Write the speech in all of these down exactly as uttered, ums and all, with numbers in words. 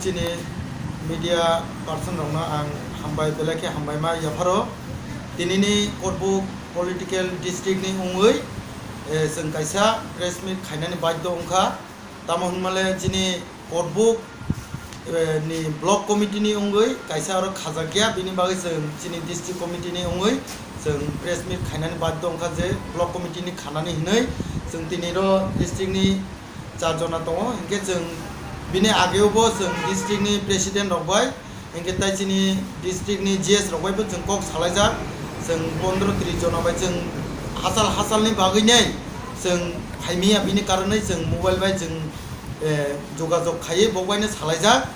Chini media person rokno ang hambai, belai khe hambai ma yapharo. Tinini Korbuk political district ni wngwi, eh, chwng kaisa press meet khainani badhyo wngkha. Tamo hwnmale chini Korbuk, eh, ni block committee ni wngwi kaisa oro khajakya, bini bagwi chwng chini district committee ni wngwi chwng press meet khainani badhyo wngkha je block committee ni khanani hwnwi chwng tini ro district ni char jona tongo, hinkhe chwng bini ageo bo chwng district ni president rok bai, hinkhe tai chini district ni G S rok bai bo chwng kok salaijak, chwng pondro tris jona bai chwng hachal hachal ni bagwi nai chwng phaimiya, bini karonwi chwng mobile bai chwng, eh, jogajog khaiwi bo bai no salaijak,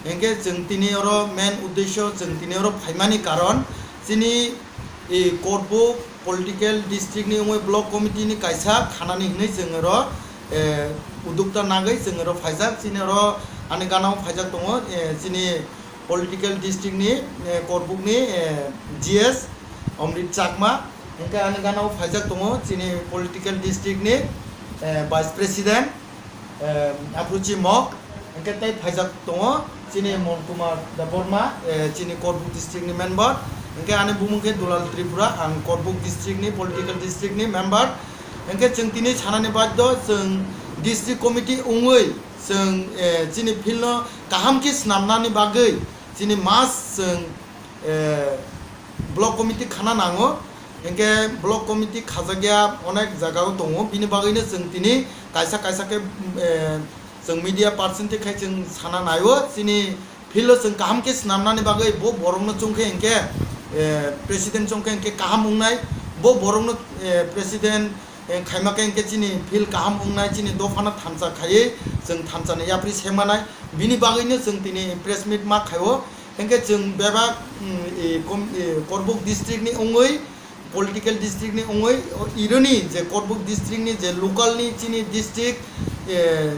hinkhe chwng tini oro main uddesho chwng tini oro phaimani karon chini, eh, Korbuk political district ni wngwi block committee ni kaisa khanani hinwi chwng oro, eh, udukta nagwi chwng oro phaijak. Chini oro ani gana o phaijak tongo, eh, chini political district ni, eh, Korbuk ni, eh, G S Omrit Chakma, hinkhe ani gana o phaijak tongo chini political district ni, eh, vice president, eh, Apruchi Mok, hinkhe tei phaijak tongo chini Mon Kumar Debbarma, eh, chini Korbuk district ni member, hinkhe ani bumung khe Dulal Tripura, ang Korbuk district ni political district ni member, hinkhe chwng tini sanani badhyo chwng district committee wngwi chwng, eh, chini field no kaham khe swnamnani bagwi chini mas chwng, eh, block committee khana nango, hinkhe block committee khajakya onek jaga o tongo, bini bagwino chwng tini kaisa kaisa khe, eh, chwng media person twi khai chwng sana naio, chini field o chwng kaham khe swnamnani bagwi bo borokno chwng khe hinkhe, eh, president chwng khe hinkhe kaham wngnai, bo borokno, eh, president, eh, khaima khe hinkhe chini field kaham wngnai, chini dophano thansa khaiwi chwng thansani yapri semanai, bini bagwino chwng tini press meet ma khaio. Hinkhe chwng bebak, mm, e, kom-, e, Korbuk district ni wngwi, political district ni wngwi, o, ironi je Korbuk district ni je local ni chini district, e,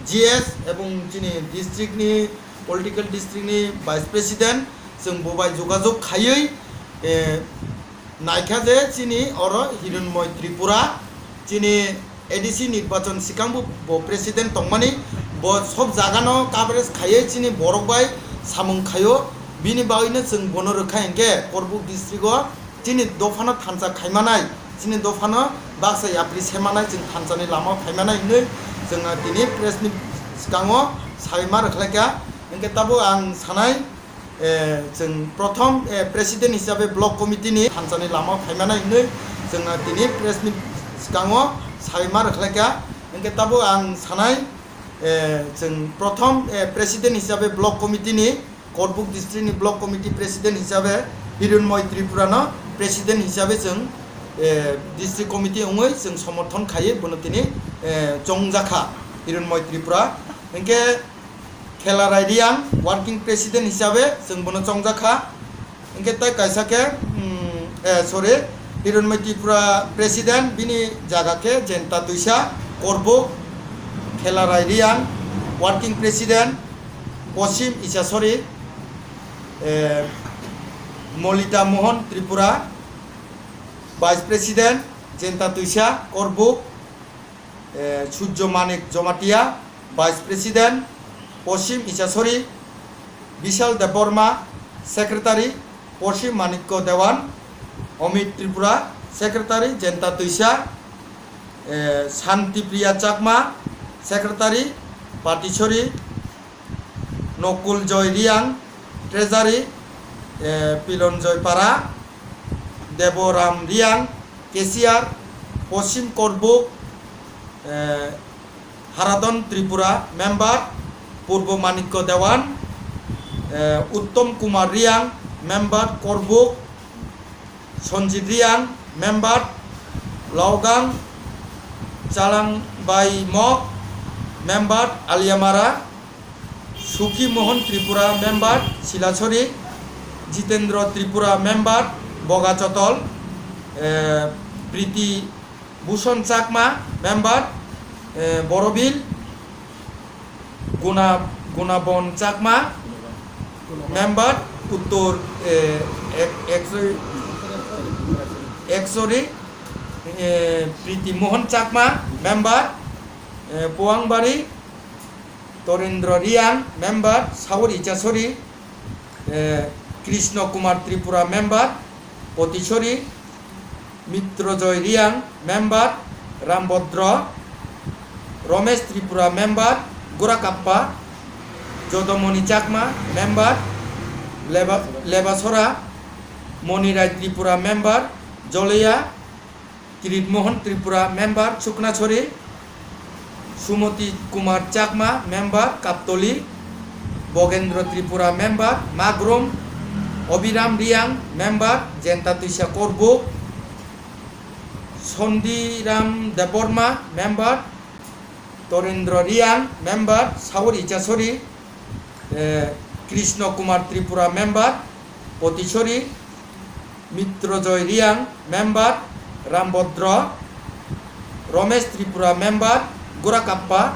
G S ebong chini district ni political district ni vice president, chwng bo bai jogajog khaiwi, e, naikha je chini oro Hironmoy Tripura, chini A D C nirbachon swkang bo, bo president tongmani, bo sob jagano coverage khaiwi chini borok bai samung khaio, bini bagwino chwng bono rwkha hinkhe Korbuk district o chini dophano thansa khaimanai, chini dophano baksa yapri semanai, chwng thansani lama phaimanai hinwi chwng tini press ni swkango sawi ma rwkhlaikha. Hinkhe tabuk ang sanai, eh, chwng prothom, eh, president hisabe block committee ni thansani lama phaimana hinwi chwng tini press ni swkango sawi ma rwkhlaikha. Hinkhe tabuk ang sanai, eh, chwng prothom, eh, president hisabe block committee ni, Korbuk district ni block committee president hisabe Hironmoy Tripura no president hisabe chwng, eh, district committee wngwi chwng somorthon khaiwi bono tini, eh, chongjakha Hironmoy Tripura. Hinkhe Khela Rai Riang working president hisabe chwng bono chongjak kha. Hinkhe tei kaisa khe, mm, eh, sorry, Hironmai Tripura president, bini jaga khe Jenta Twisa, Korbuk, Khela Rai Riang working president, Posim Isasori, eh, Molita Mohan Tripura vice president, Jenta Twisa, Korbuk, eh, Surjo Manik Jomatia, Vice President, Posim Isasori, Bishal Debbarma, Secretary, Posim Manikko Dewan, Omit Tripura, Secretary, Jenta Twisa, eh, Santi Priya Chakma, Secretary, Patisori, Nokul Joy Riang, Treasury, eh, Pilon Joy Para, Deboram Riang, Cashier, Posim Korbuk, eh, Haradon Tripura, member, Purbo Manikko Dewan, eh, Uttom Kumar Riang, member, Korbuk, Sonjit Riang, member, Laogang, Chalangbai Mok, member, Aliamara, Suki Mohan Tripura, member, Silasori, Jitendra Tripura, member, Bogachotol, eh, Priti Bhushon Chakma, member, eh, Borobil, Guna, Gunabon Chakma, member, Uttor, eh, ek-, ekso-, Eksori, eh, Priti Mohan Chakma, member, eh, Powangbari, Torendra Riang, member, Saur Ichasori, eh, Krishna Kumar Tripura, member, Potisori, Mitrojoy Riang, member, Rambodro, Romesh Tripura, member, Gurakappa, Jodomoni Chakma, member, Leba-, Lebasora, Monirai Tripura, member, Joleya, Kirit Mohan Tripura, member, Chuknachori, Sumoti Kumar Chakma, member, Kaptoli, Bogendra Tripura, member, Magrum, Obiram Riang, member, Jenta Tuisa Korbuk, Sondiram Debbarma, member, Torendra Riang, member, Saur Ichasori, eh, Krishna Kumar Tripura, member, Potisori, Mitrojoy Riang, member, Rambodro, Romesh Tripura, member, Gurakappa,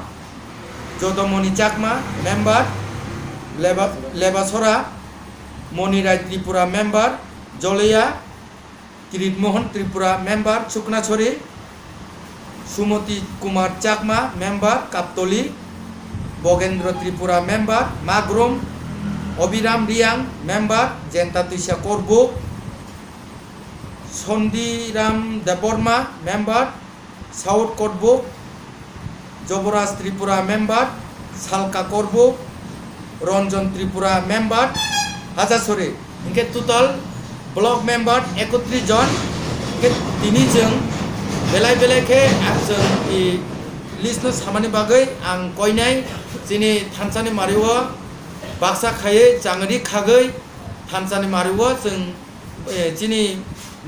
Jodomoni Chakma, member, Leba-, Lebasora, Monirai Tripura, member, Joleya, Kirit Mohan Tripura, member, Chuknachori, Sumoti Kumar Chakma, member, Kaptoli, Bogendra Tripura, member, Magrum, Obiram Riang, member, Jenta Tuisa Korbuk, Sondiram Debbarma, member, South Korbuk, Joboraj Tripura, member, Salka Korbuk, Ranjan Tripura, member, Hajasori. Hingke total block member ekotris jon. Hingke tini chwng belai belai khe ang chwng i list no samani bagwi ang koinai chini thansani mario baksa khaiwi changri khagwi thansani mario chwng, eh, chini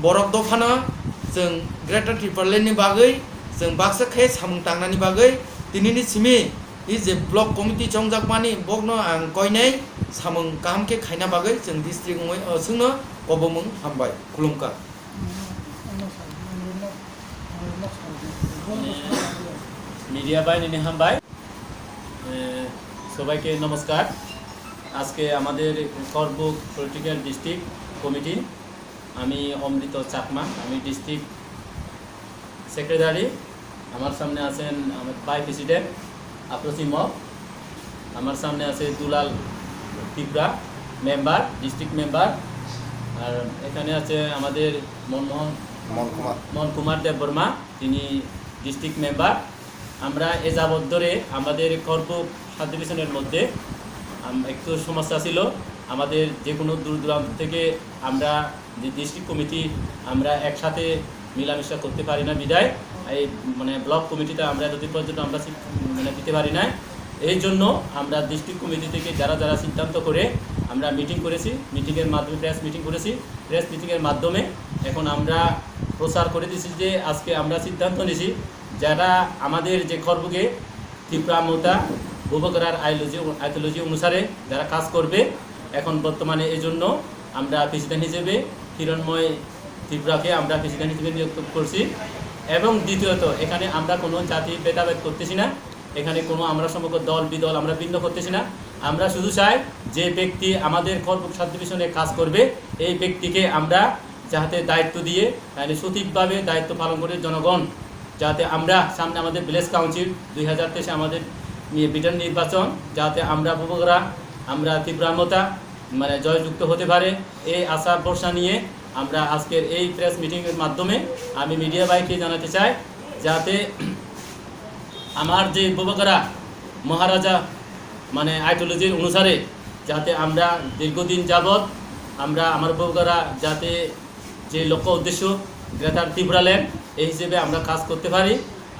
borok dophano chwng Greater Tipraland ni bagwi chwng baksa khe samung tangnani bagwi tinini simi i je block committee chongjakmani bokno ang koinai samung kaham khe khaina bagwi chwng district wngwi, oh, chwngno kobomung hambai khulumkha. Media বাহিনী হামবাই। এ, সবাইকে নমস্কার। আজকে আমাদের Karbook political district committee, আমি অমৃত চাকমা, আমি district secretary. আমার সামনে আছেন আমার ভাইস প্রেসিডেন্ট আফরোজ ইমক, আমার সামনে আছে দুলাল ত্রিপুরা, মেম্বার, ডিস্ট্রিক্ট মেম্বার। আর এখানে আছে আমাদের মনমোহন মন কুমার। মন কুমার দেববর্মা, তিনি ডিস্ট্রিক্ট মেম্বার। আমরা এ যাবৎ ধরে আমাদের করবুক সাব ডিভিশনের মধ্যে আম-, একটু সমস্যা ছিল। আমাদের যে কোনো দূর দূরান্ত থেকে আমরা যে ডিস্ট্রিক্ট কমিটি, আমরা একসাথে মিলামিশা করতে পারি না বিধায় এই, মানে, ব্লক কমিটিতে আমরা এতদিন পর্যন্ত আমরা সিট, মানে, দিতে পারি না। এই জন্য আমরা ডিস্ট্রিক্ট কমিটি থেকে যারা যারা সিদ্ধান্ত করে আমরা মিটিং করেছি, মিটিংয়ের মাধ্যমে, প্রেস মিটিং করেছি। প্রেস মিটিংয়ের মাধ্যমে এখন আমরা প্রচার করে দিছি যে আজকে আমরা সিদ্ধান্ত নিছি যারা আমাদের যে খড়বুকে ত্রিপুরা মোতা বুবকরার আইডিওলজি, আইডিওলজি অনুসারে যারা কাজ করবে, এখন বর্তমানে এই জন্য আমরা প্রেসিডেন্ট হিসেবে হিরণময় ত্রিপুরাকে আমরা প্রেসিডেন্ট হিসেবে নিয়োগ করছি। এবং দ্বিতীয়ত, এখানে আমরা কোনো জাতি ভেদাভেদ করতেছি না, এখানে কোনো আমরা সমগ্র দল বিদল আমরা ভিন্ন করতেছি না। আমরা শুধু চাই যে ব্যক্তি আমাদের খড়বুক সাব ডিভিশনে কাজ করবে, এই ব্যক্তিকে আমরা যাতে দায়িত্ব দিয়ে, মানে, সঠিকভাবে দায়িত্ব পালন করে জনগণ, যাতে আমরা সামনে আমাদের ভিলেজ কাউন্সিল দুই হাজার তেইশে আমাদের নি-, বিধান নির্বাচন, যাতে আমরা বুবকরা, আমরা ত্রিপুরা মোতা, মানে, জয়যুক্ত হতে পারে, এই আশা ভরসা নিয়ে আমরা আজকের এই প্রেস মিটিংয়ের মাধ্যমে আমি মিডিয়া ভাইকে জানাতে চাই, যাতে আমার যে বুবকরা মহারাজা, মানে, আইডিওলজির অনুসারে যাতে আমরা দীর্ঘদিন যাবৎ আমরা আমার বুবকরা যাতে যে লক্ষ্য উদ্দেশ্য গ্রেটার ত্রিপুরাল্যান্ড, এই হিসেবে আমরা কাজ করতে পারি।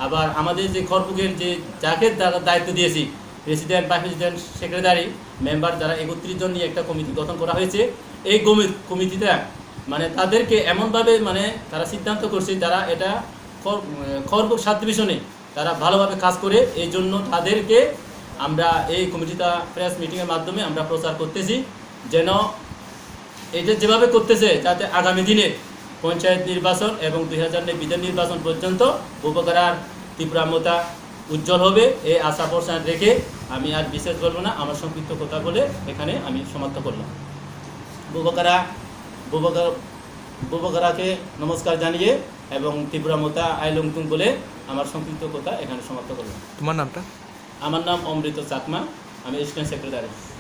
আবার আমাদের যে খড়বুকের যে যাকে দা-, দায়িত্ব দিয়েছি, president, vice president, secretary, member, যারা একত্রিশ জন নিয়ে একটা কমিটি গঠন করা হয়েছে, এই কমি-, কমিটিটা, মানে, তাদেরকে এমনভাবে, মানে, তারা সিদ্ধান্ত করছে, তারা এটা খড়-, খড়বুক সাব ডিভিশনে তারা ভালোভাবে কাজ করে, এই জন্য তাদেরকে আমরা এই কমিটিটা প্রেস মিটিংয়ের মাধ্যমে আমরা প্রচার করতেছি, যেন এটা যেভাবে করতেছে, যাতে আগামী দিনে পঞ্চায়েত নির্বাচন এবং দুই হাজার বিধান নির্বাচন পর্যন্ত বুবকরার ত্রিপুরা মোতা উজ্জ্বল হবে, এই আশা ভরসা রেখে আমি আর বিশেষ বলবো না, আমার সংক্ষিপ্ত কথা বলে এখানে আমি সমাপ্ত করলাম। বুবকরা, বুবকরাকে নমস্কার জানিয়ে এবং ত্রিপুরা মোতা আইলংতুং বলে আমার সংক্ষিপ্ত কথা এখানে সমাপ্ত করলাম। তোমার নামটা? আমার নাম অমৃত চাকমা। Ami assistant secretary.